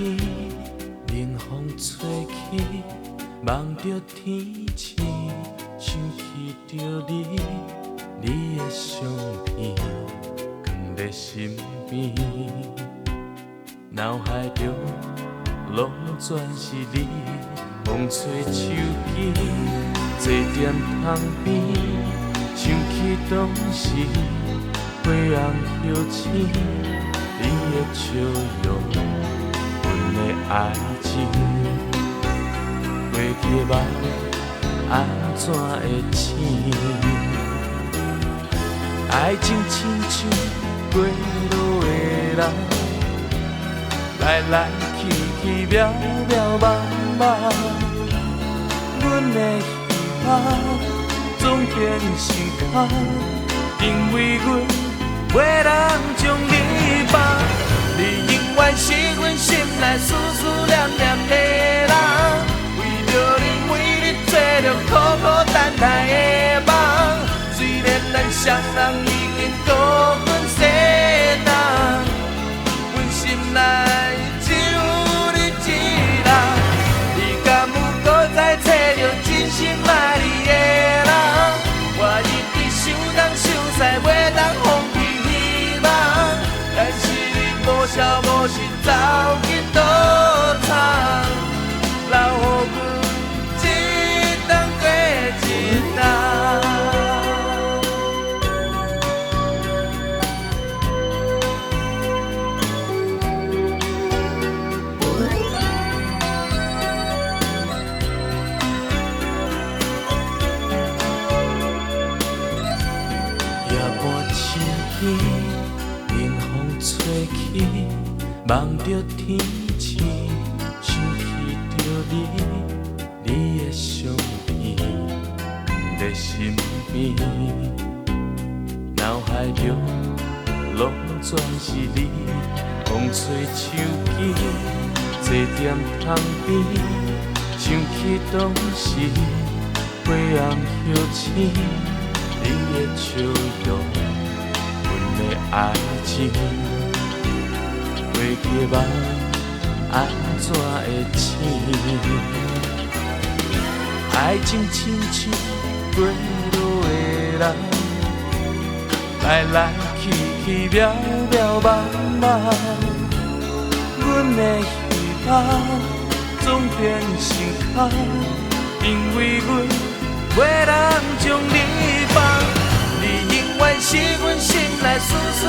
機，冷風吹起，夢著天星，想起著你，你的相片囥佇身邊，腦海中攏全是你。風吹手機，坐踮窗邊，想起當時花紅葉青，你的笑容，阮的愛情，過去的夢按怎會醒？愛情親像過路的人，來來去去，渺渺茫茫。阮的希望總變成空，因為阮袂當將你放。你永遠是阮心內思思念念的人，為著你每日做著苦苦等待的夢。雖然咱雙人已經各分西東，阮心內只有你一人。你敢有閣再揣著真心愛你的人？我一直想東想西，袂當放棄希望。但是你無消無息走去佗藏，留予阮一冬過一冬。夜半深更，冷風吹起，夢著天星，想起著你，你的相片囥佇身邊，腦海中攏全是你。風吹手機，坐踮窗邊，想起當時花紅葉青，你的笑容，阮的愛情，過去的夢按怎會醒？愛情親像過路的人，來來去去，渺渺茫茫。阮的希望總變成空，因為阮袂當將你放。你永遠是阮心內思思